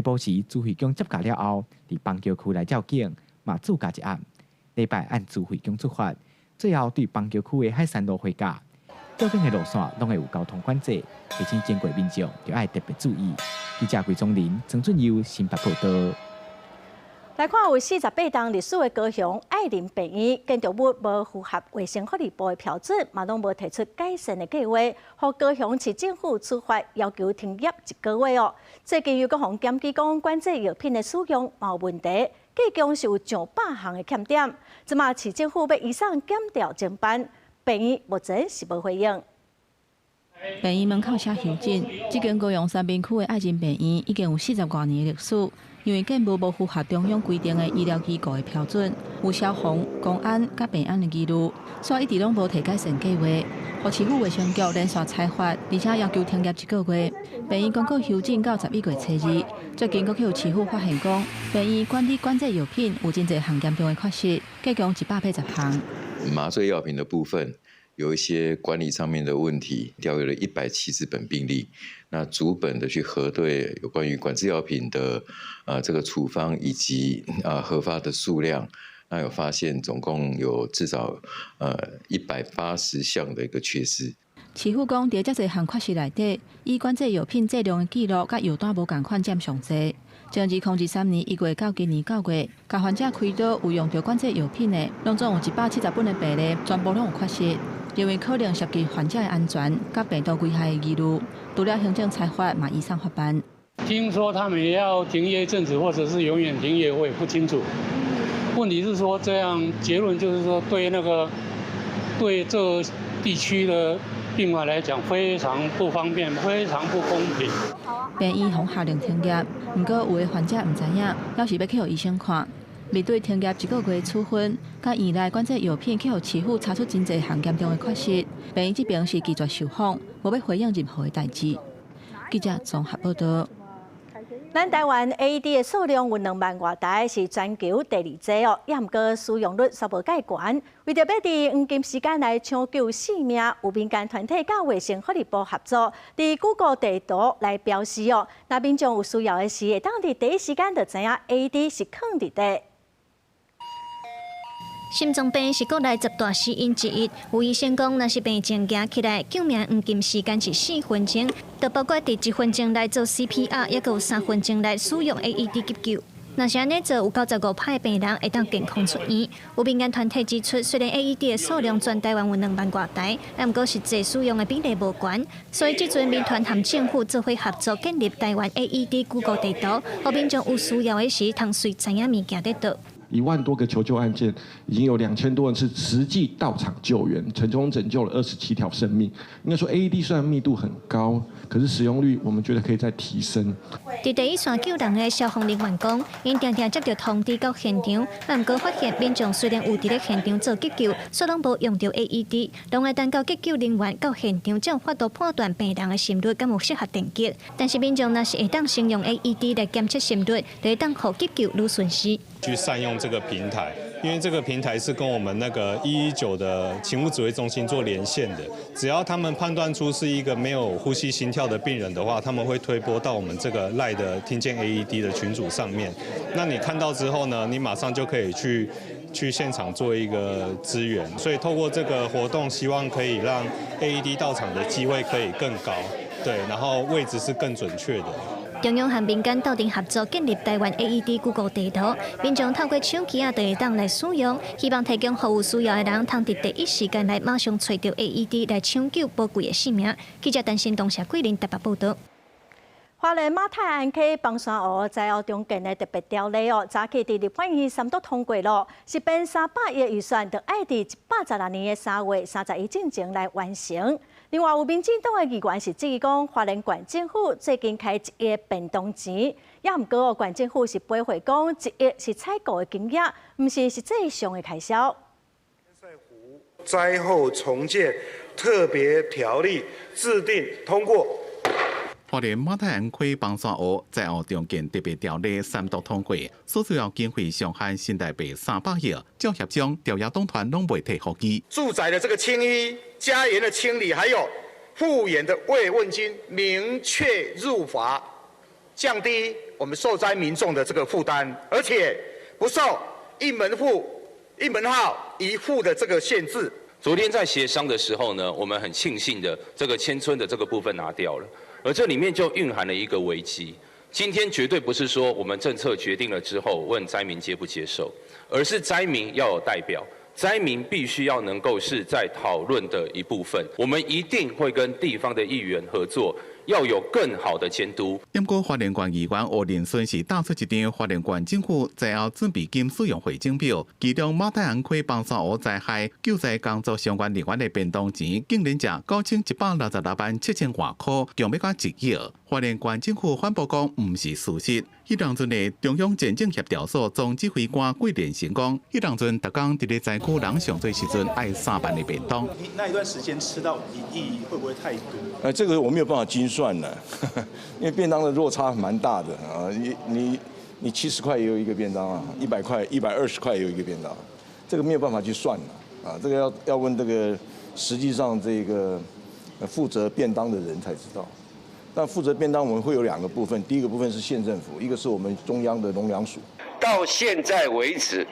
晡時慈惠宮接駕了後，佇枋橋區來繞境，嘛駐駕一暗。禮拜按慈惠宮出發，最後對枋橋區的海山路回駕。繞境的路線攏會有交通管制，提醒經過民眾著愛特別注意。記者桂宗林、曾俊佑新北報導。來看有48冬歷史的高雄愛鄰病院建築物無符合衛生福利部的標準，嘛攏無提出改善的計劃，予高雄市政府處罰，要求停業一個月哦。最近又閣予檢舉講管制藥品的使用有問題，計共是有上百項的欠點。這馬市政府欲移送檢調偵辦。病院目前是無回應。病院門口寫休診，這間高雄三民區的愛鄰病院已經有40外年的歷史。因為建物無符合中央規定的醫療機構的標準，有消防、公安佮病安的疑慮，所以一直攏無提改善計劃。予市府衛生局連續裁罰，而且要求停業一個月。病院公告休診到11月初2，最近閣去予市府發現講，病院管理管制藥品有真濟項嚴重的缺失，計共180項。麻醉藥品的部分有一些管理上面的問題，調閱了170本病歷，那逐本的去核對有關於管制藥品的這個處方以及核發的數量，那有發現總共有至少180項的一個缺失。市府講，佇遮濟項缺失內底，以管制藥品劑量的記錄佮藥單無仝款佔上濟。從2023年1月到今年9月，共患者開刀有用著管制藥品的，攏總有170本的病歷，全部攏有缺失，認為可能涉及患者的安全佮病毒危害的疑慮，除了行政裁罰，嘛移送法辦。聽說他們要停業一陣子，或者是永遠停業，我也不清楚。問題是說這樣結論就是說對那個對這地區的病患來講，非常不方便，非常不公平。病院予下令停業，毋過有的患者毋知影，猶是欲去予醫生看。面對停業一個月的處分，佮院內管制藥品去予市府查出真濟項嚴重的缺失，病院這邊是拒絕受訪，無欲回應任何的代誌。記者綜合報道。咱台灣 AED 的數量有2萬外台，是全球第二濟哦。也毋過使用率煞無蓋懸。為著欲佇黃金時間來搶救性命，有民間團體佮衛生福利部合作，佇 Google 地圖來標示哦。若民眾有需要的時，會當佇第一時間就知影 AED 是囥佇佗。心臟病是國內十大死因之一。有醫生講，若是病情行起來，救命黃金時間是4分鐘，就包括佇1分鐘內做 CPR，抑閣有3分鐘內使用 AED 急救。若是按呢做，有95%的病人會當健康出院。有民間團體指出，雖然 AED 的數量全台灣有2萬外台，但毋過實際使用的比例無懸。所以這陣民團和政府做伙合作，建立台灣 AED Google 地圖，予民眾有需要的時，通隨知影物件佇佗。 1萬多個求救案件，已經有2000多人是實際到場救援，成功拯救了27條生命。應該說 AED 雖然密度很高，可是使用率我們覺得可以再提升。佇第一線救人的消防人員講，𪜶定定接著通知到現場，但毋過發現民眾雖然有佇咧現場做急救，卻攏無用著 AED，攏愛等到急救人員到現場才有法度判斷病人的心率敢有適合電擊。但是民眾若是會當先用 AED 來檢測心率，就會當予急救愈順勢。去善用這個平台，因為這個平台是跟我們那個119的勤務指揮中心做連線的。只要他們判斷出是一個沒有呼吸心跳的病人的話，他們會推播到我們這個 LINE 的聽見 AED 的群組上面。那你看到之後呢，你馬上就可以去現場做一個支援。所以透過這個活動，希望可以讓 AED 到場的機會可以更高，對，然後位置是更準確的。中央和民間鬥陣合作建立台灣 AED Google 地圖，民眾透過手機仔就會當來使用，希望提供予有需要的人，通佇第一時間來馬上揣著 AED 來搶救寶貴的性命。記者陳新東、謝桂林台北報導。花蓮馬太鞍溪枋山湖災後重建的特別條例哦，早起佇立法院三讀通過咯，是編300億預算，著愛佇116年的3月31進前來完成。另外，有民進黨的議員是質疑講，花蓮縣政府最近開1億便當錢，也毋過哦，縣政府是回覆講1億是採購的金額，毋是實際上的開銷。災後重建特別條例制定通過。花蓮馬太鞍溪枋山湖災後重建特別條例三讀通過，所需要經費上限新台幣300億，照協商朝野黨團攏袂提覆議。住宅的這個清淤、家園的清理，還有復原的慰問金，明確入法，降低我們受災民眾的這個負擔，而且不受一門戶、一門號一戶的這個限制。昨天在協商的時候呢，我們很慶幸的，這個遷村的這個部分拿掉了。而這裡面就蘊含了一個危機。今天絕對不是說我們政策決定了之後問災民接不接受，而是災民要有代表，災民必須要能夠是在討論的一部分。我們一定會跟地方的議員合作，要有更好的監督。不過，花蓮縣議員吳仁順是打出一張花蓮縣政府災後準備金使用彙整表，其中馬太鞍溪枋山湖災害救災工作相關人員的便當錢，竟然值9166萬7千外箍，強欲到1億。花蓮縣政府反駁講，毋是事實。彼當陣的中央戰爭協調所總指揮官桂連成講，彼當陣逐工佇咧災區人上濟時陣愛3萬的便當。你那一段時間吃到1億會不會太多？這個我沒有辦法精算呢，因為便當的落差蠻大的啊！你70塊也有一個便當啊，100塊、120塊也有一個便當，這個沒有辦法去算啊！這個要問這個實際上這個負責便當的人才知道。但負責便當我們會有兩個部分，第一個部分是縣政府，一個是我們中央的農糧署。到現在為止，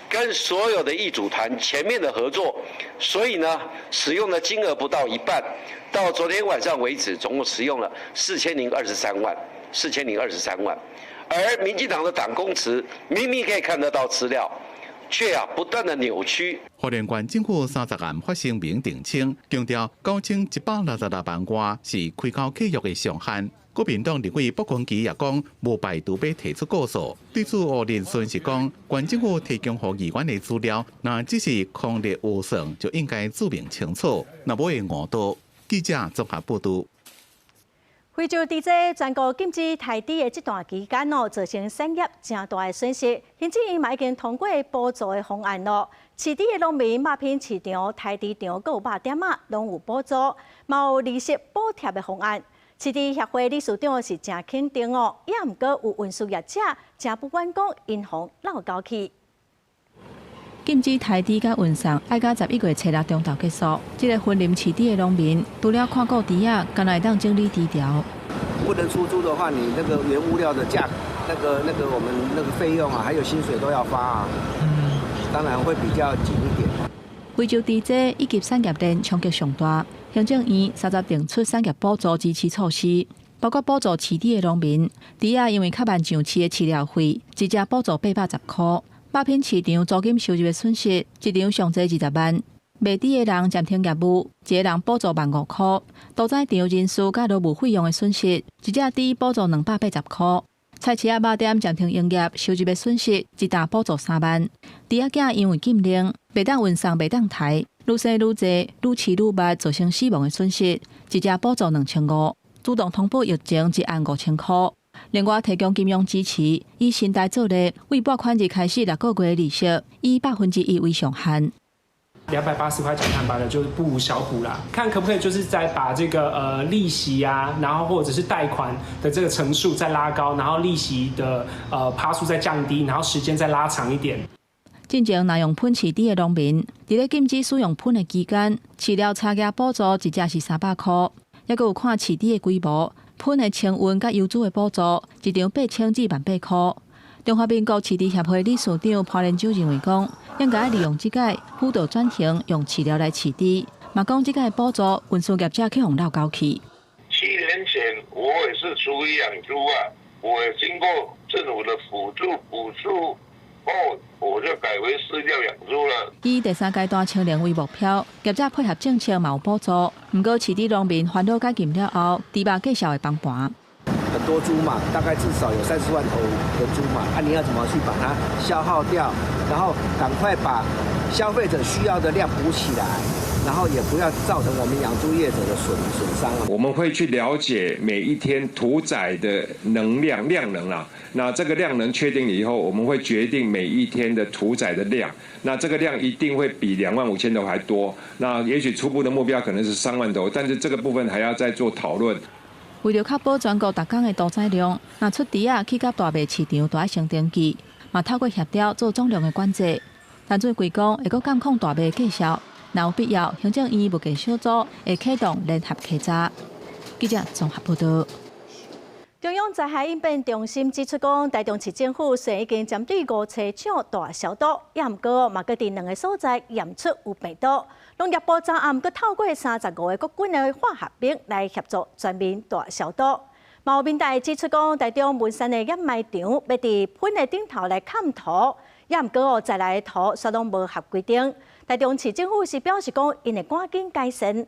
跟所有的易主團前面的合作，所以呢，使用的金額不到一半。到昨天晚上為止，總共使用了4023萬，4023萬。而民進黨的黨公職明明可以看得到資料，卻啊不斷的扭曲。花蓮縣政府30案發聲明澄清，強調9166萬外是開口契約的上限。國民黨立委傅崑萁也講，無排除欲提出告訴。對此，吳仁順是講，縣政府提供予議員的資料，若只是空列預算，就應該註明清楚，若無會誤導。記者綜合報導。非洲豬災全國禁止刣豬的這段期間哦，造成產業誠大的損失。行政院嘛已經通過補助的方案咯。飼豬的農民、肉品市場、刣豬場、閣有肉店仔，攏有補助，嘛有利息補貼的方案。飼豬協會理事長是誠肯定哦，也毋過有運輸業者誠不滿講，𪜶予落猴去。禁止刣豬佮運送，愛到11月初六中晝結束。這个雲林飼豬的農民，除了看顧豬仔，敢若會當整理豬槽。不能出豬的話，你那個原物料的價，那個我們那個費用啊，還有薪水都要發啊，當然會比較緊一點。非洲豬災以及產業鏈衝擊上大，行政院30定出產業補助支持措施，包括補助飼豬的農民，豬仔因為較慢上市的飼料費，一隻補助810塊。肉品市場租金收入的損失，一場上濟20萬。賣豬的人暫停業務，一個人補助15,000塊。屠宰場人事佮勞務費用的損失，一隻豬補助280塊。菜市仔肉店暫停營業，收入的損失，一擔補助3萬。豬仔囝因為禁令，袂當運送，袂當刣，愈生愈濟，愈飼愈密，造成死亡的損失，一隻補助2500。主動通報疫情，一案5000塊。另外，提供金融支持，以信貸做例，為撥款日開始6個月利息，以1%為上限。 280塊，講坦白的，就是不無小補啦。看可不可以，就是再把這個利息啊，然後或者是貸款的這個成數再拉高，然後利息的趴數再降低，然後時間再拉長一點。進前若用噴飼豬的農民，佇咧禁止使用噴的期間，飼料差額補助一隻是300塊，抑閣有看飼豬的規模。噴的清運佮油脂的補助，一場8000至18,000塊。中華民國飼豬協會理事長潘連洲認為講，應該利用這個輔導轉型，用飼料來飼豬。嘛講這個補助運輸業者去予落猴去。 7年前我也是廚餘養豬啊，我也經過政府的輔助補助後，我就改為飼料養豬了。以第三階段清零為目標，業者配合政策嘛有補助。毋過飼豬農民煩惱解禁了後，豬肉繼續會崩盤。很多豬嘛，大概至少有30萬頭的豬嘛，啊，你要怎麼去把它消耗掉，然後趕快把消費者需要的量補起來，然後也不要造成我們養豬業者的損傷啊。我們會去了解每一天屠宰的能量量能啦，那這個量能確定以後，我們會決定每一天的屠宰的量，那這個量一定會比25,000頭還多。那也許初步的目標可能是3萬頭，但是這個部分還要再做討論。為著確保全國逐工的屠宰量，若出豬仔去到大賣市場，都愛先登記，嘛透過協調做總量的管制。陳俊貴講，會閣監控大賣價數，若有必要，行政院物價小組會啟動聯合稽查。記者綜合報導。中央災害應變中心指出，講台中市政府雖然已經針對五車廠大消毒，也毋過嘛，閣佇兩个所在驗出有病毒。農業部昨暗閣透過35個國軍的化學兵來協助全面大消毒。嘛有民代指出，講台中文山的掩埋場欲佇噴的頂頭來崁塗，也毋過哦，載來的塗煞攏無合規定。台中市政府是表示講，𪜶會趕緊改善。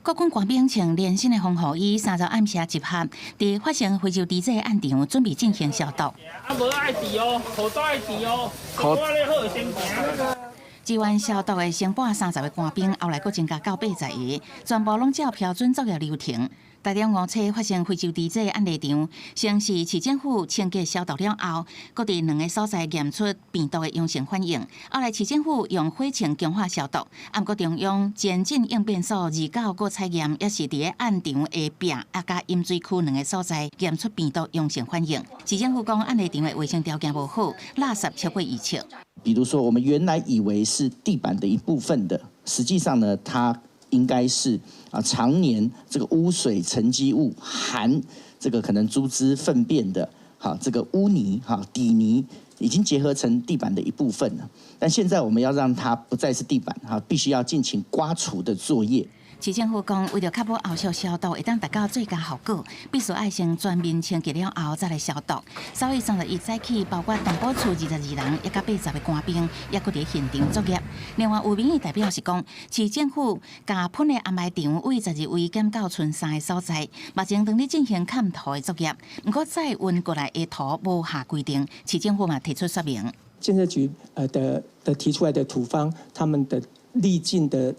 國軍官兵穿連身的防護衣，30暗時集合，佇發生非洲豬災案場，準備進行消毒。啊，無愛戴哦，口罩愛戴哦，口罩咧好先行。支援消毒的新埔30個官兵，後來閣增加到80個，全部攏照標準作業流程。台中五車發生非洲豬災案例場，先是市政府清潔消毒了後，閣佇兩个所在驗出病毒的陽性反應。後來市政府用火槍強化消毒，毋過中央前進應變所29閣採驗，也是佇咧案場下壁啊佮飲水區兩个所在驗出病毒陽性反應。市政府講案例場的衛生條件無好，垃圾超過2尺。比如說，我們原來以為是地板的一部分的，實際上呢，它應該是啊，常年這個污水沉積物含這個可能豬隻糞便的，哈，這個污泥哈底泥已經結合成地板的一部分了。但現在我們要讓它不再是地板，哈，必須要進行刮除的作業。市政府講，為著確保後續消毒會當達到最佳效果，必須愛先全面清潔了後再來消毒。所以31早起，包括動保處22人，以及80個官兵，猶閣佇現場作業。另外，有民意代表是講，市政府共噴的掩埋場位12位減到賰三个所在，目前正佇進行崁土的作業。毋過載運過來的土無合規定，市政府嘛提出說明。建設局的提出來的土方，他們的粒徑的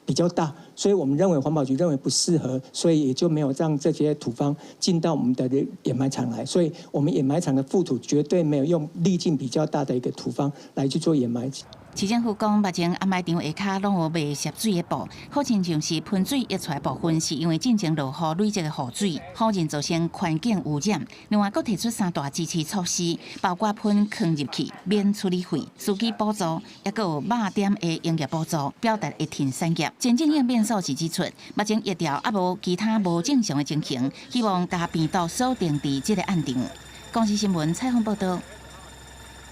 比較大，所以我們認為環保局認為不適合，所以也就沒有讓這些土方進到我們的掩埋場來。所以我們掩埋場的覆土絕對沒有用粒徑比較大的一個土方來去做掩埋。市政府講，目前掩埋場下跤攏有賣濕水的布，好親像是噴水溢出來部分，是因為進前落雨累積的雨水，否認造成環境污染。另外，閣提出三大支持措施，包括噴坑入去免處理費、司機補助，抑閣有肉店的營業補助，表達會挺產業。前進應變數是指出，目前疫調猶無其他無正常的情形，希望共病毒鎖定佇這个案場。公視新聞採訪報導。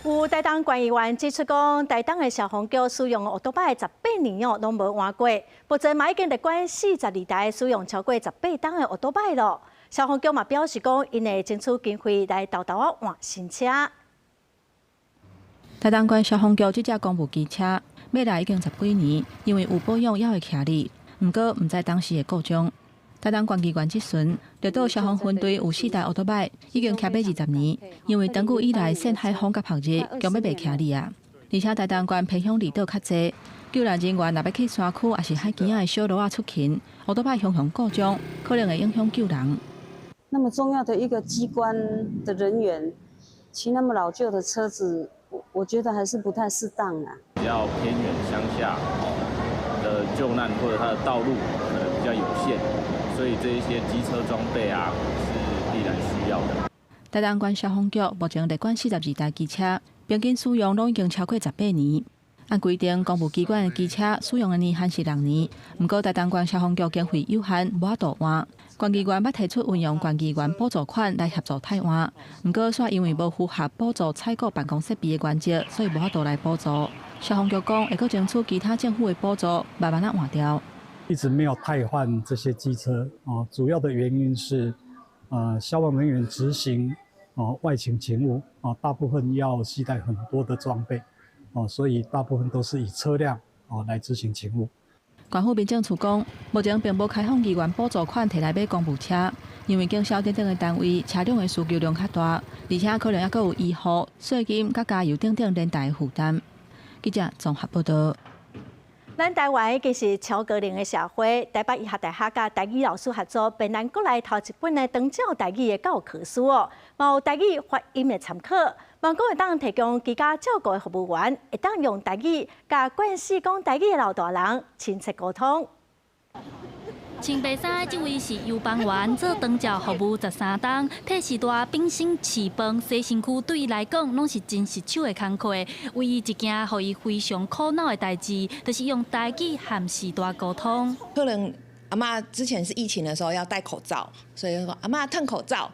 有台東縣議員指出講，台東的消防局使用歐多擺18年哦，攏無換過，目前嘛已經列管42台使用超過18冬的歐多擺囉。消防局嘛表示講，𪜶會爭取經費來沓沓仔換新車。台東縣消防局這隻公務機車買來已經十幾年，因為有保養猶會徛咧，毋過毋知當時的故障。台東縣議員質詢，綠島消防分隊有四台歐多擺，已經徛欲20年，因為長久以來曬海風佮曝熱，強欲袂徛咧啊！而且台東縣偏鄉離島較濟，救難人員若欲去山區，抑是海墘仔的小路仔出勤，歐多擺常常故障，可能會影響救人。那麼重要的一個機關的人員，騎那麼老舊的車子，我覺得還是不太適當啊。比較偏遠鄉下的救難或者它的道路可能比較有限。所以這一些機車裝備啊，是必然需要的。台東縣消防局目前列管42台機車，平均使用攏已經超過18年。按規定，公務機關的機車使用的年限是6年。毋過台東縣消防局經費有限，無法度換。縣議員捌提出運用縣議員補助款來協助汰換，毋過煞因為無符合補助採購辦公設備的原則，所以無法度來補助。消防局講會閣爭取其他政府的補助，慢慢仔換掉。一直沒有汰換這些機車啊，主要的原因是，消防人員執行外勤勤務啊，大部分要攜帶很多的裝備，哦，所以大部分都是以車輛啊來執行勤務。縣府民政處講，目前並無開放議員補助款提來買公務車，因為警消等等的單位車輛的需求量較大，而且可能猶閣有醫護、稅金佮加油等等連帶的負擔。記者綜合報導。咱台灣已經是超高齡的社會，台北醫學大學佮台語老師合作，編咱國內頭一本的長照台語的教科書哦，嘛有台語發音的參考，嘛閣會當提供居家照顧的服務員，會當用台語佮慣勢講台語的老大人親切溝通。穿白衫的這位是消防員，做長照服務13冬，替序大秉生飼飯、洗身軀，對伊來講攏是真棘手的工課。唯一一件予伊非常苦惱的代誌，就是用台語和序大溝通。可能阿嬤之前是疫情的時候要戴口罩，所以就說阿嬤褪口罩。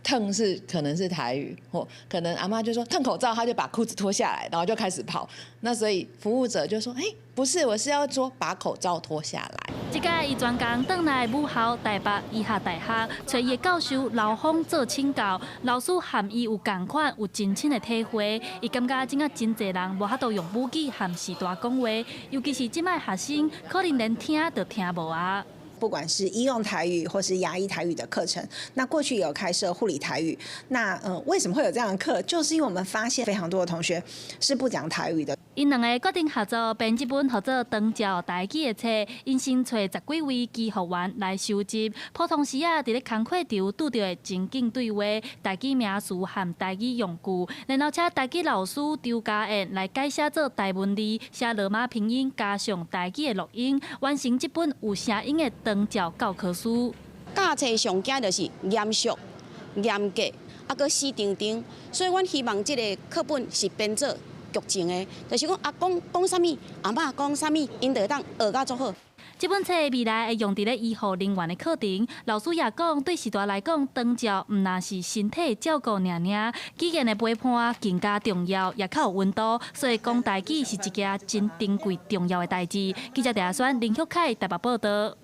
褪是可能是台語，或可能阿嬤就說褪口罩，他就把褲子脫下來，然後就開始跑。那所以服務者就說：哎，不是，我是要說把口罩脫下來。這屆伊專工轉來母校台北醫學大學，揣伊的教授劉峰做請教。老師和伊有仝款，有真深的體會。伊感覺這馬真濟人無法度用母語和序大講話，尤其是這擺學生，可能連聽都聽無啊。不管是醫用台語或是牙醫台語的課程，那過去有開設護理台語。那為什麼會有這樣的課？就是因為我們發現非常多的同學是不講台語的。𪜶兩個決定合作編這本號做長照台語的冊，𪜶先揣十幾位機服員來收集。普通時仔佇咧工課場拄著的情景對話、台語名詞和台語用具，然後請台語老師張嘉燕來改寫做台文字，寫羅馬拼音，加上台語的錄音，完成這本有聲音的長照教科書。教冊上驚就是嚴肅、嚴格，閣死釘釘，所以阮希望這个課本是編做剧情的，就是讲阿公讲啥物，阿嬷讲啥物，𪜶就会当学甲足好。這本冊未來會用佇咧醫護人員的課程。老師也講，對時代來講，長照毋但是身體照顧爾爾，語言的陪伴更加重要，也較有溫度。所以講台語是一件真珍貴重要的代誌。記者鄭選林旭凱台北報道。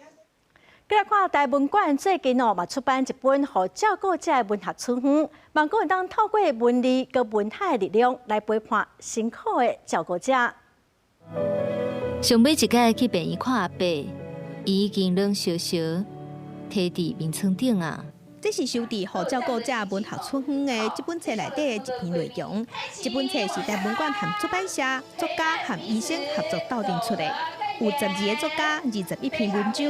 過來看台文館最近哦，嘛出版一本予照顧者的文學處方，望講會當透過文字佮文學的力量來陪伴辛苦的照顧者。上尾一擺去病院看阿伯，伊已經軟燒燒，佇佇眠床頂啊。這是收佇予照顧者文學處方的這本冊內底的一篇內容。這本冊是台文館和出版社、作家和醫生合作鬥陣出的，有12個作家、21篇文章，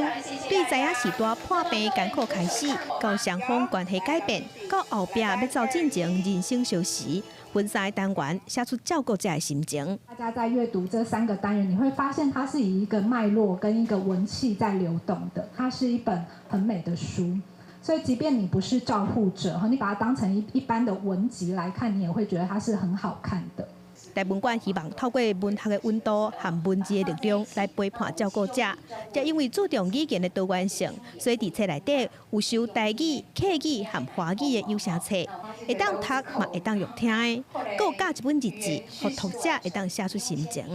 對知影時代破病艱苦開始，到雙方關係改變，到後壁欲走進前人生消失，分三個單元寫出照顧者的心情。大家在閱讀這三個單元，你會發現它是以一個脈絡跟一個文氣在流動的，它是一本很美的書。所以，即便你不是照護者，你把它當成一般的文集來看，你也會覺得它是很好看的。台文館希望透過文學的溫度和文字的力量來陪伴照顧者。也因為注重語言的多元性，所以佇冊內底有收台語、客語和華語的有聲冊，會當讀嘛會當用聽的，閣有加一本日誌，予讀者會當寫出心情。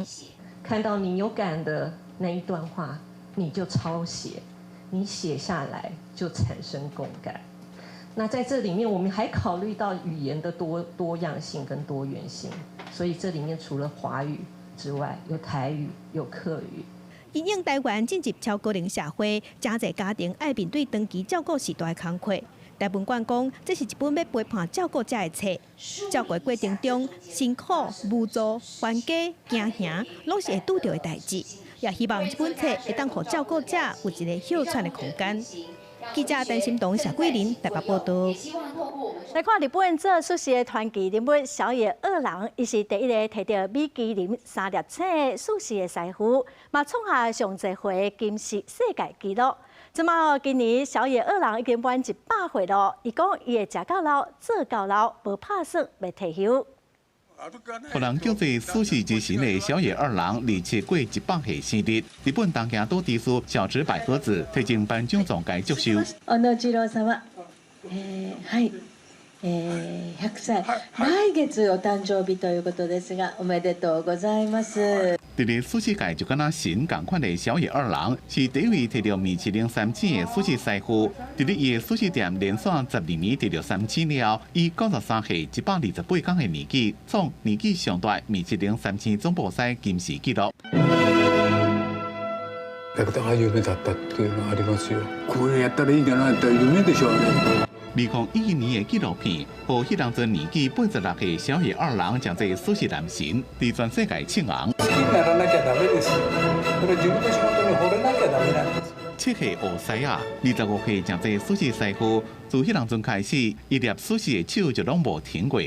看到你有感的那一段話，你就抄寫，你寫下來就產生共感。那在這裡面，我們還考慮到語言的多樣性跟多元性，所以這裡面除了華語之外，有台語，有客語。因應台灣進入超高齡社會，誠濟家庭愛面對長期照顧時代的工課。台文館講，這是一本欲陪伴照顧者的冊。照顧過程中，辛苦、無助、冤家、驚嚇，攏是會拄著的代誌。也希望這本冊會當予照顧者有一个歇喘的空間。記者陳心彤、謝桂林台北報道。來看日本做壽司的傳奇人物小野二郎，伊是第一个提著米其林三粒星的壽司的師傅，嘛創下上濟歲金氏世界紀錄。這馬今年小野二郎已經滿100歲囉，伊講伊會食到老，做到老，無拍算欲退休。予人叫做壽司之神的小野二郎，27過100歲生日，日本東京都知事小池百合子提前頒獎狀共祝壽。小野次郎様、はい、100歳、來月お誕生日ということですが、おめでとうございます。佇咧壽司界就敢若神仝款的小野二郎，是第一位提著米其林三星的壽司師傅。佇咧伊的壽司店連續12年提著三星了，以93歲128天的年紀，創年紀上大米其林三星總鋪師金氏紀錄。だけどあ夢だったっていうのはありますよ。これやったらいいかなって夢でしょうね。2011年的紀錄片，予彼當陣年紀86歲小野二郎成做壽司男神，佇全世界唱紅。好きにならなきゃダメです。これ自分の仕事に惚れなきゃダメなんです。7歲學師仔，25歲成做壽司師傅，自彼當陣開始，伊捏壽司的手就攏無停過。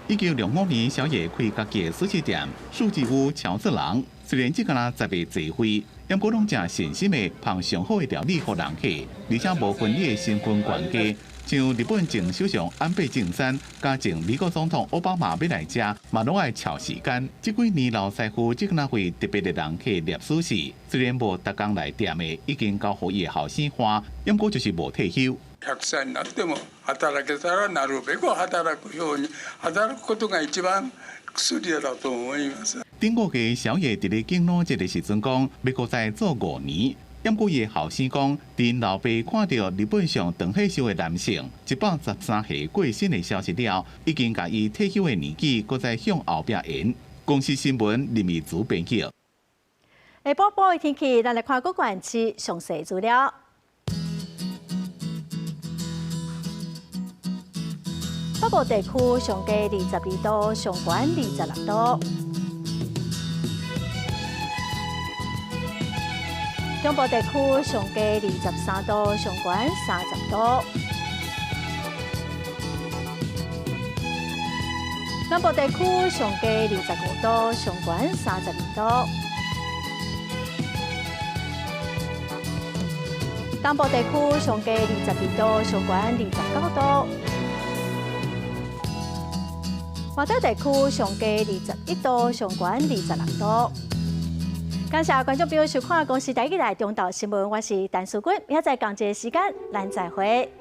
1965年，小野開家己的壽司店，壽司屋喬治郎。雖然只敢若十个濟歲，毋過攏誠信心的烹上好的料理予人客，而且無分你的身份關係。像日本前首相安倍晉三，佮前美國總統奧巴馬欲來食，嘛攏愛敲時間。這幾年老師傅只敢若為特別的人客捏壽司，雖然無逐工來店的，已經交予伊的後生看，毋過就是無退休。 100歳になっても働けたらなるべく働くように働くことが一番薬だと思います。頂個月小野佇咧敬老節的時陣講，欲閣再做5年。毋過伊的後生講，𪜶老爸看著日本上長歲壽的男性113歲過身的消息了，已經共伊退休的年紀閣再向後壁延。公視新聞林美竹編輯。下晡晡的天氣，咱來看各縣市詳細資料。北部地區上低22度，上懸26度。中部地區上低23度，上懸30度。南部地區上低25度，上懸32度。東部地區上低22度，上懸29度。外島地區上低21度，上懸26度。感謝觀眾朋友收看《公視台語來中晝新聞》，我是陳淑君，明仔載仝一个時間，咱再會。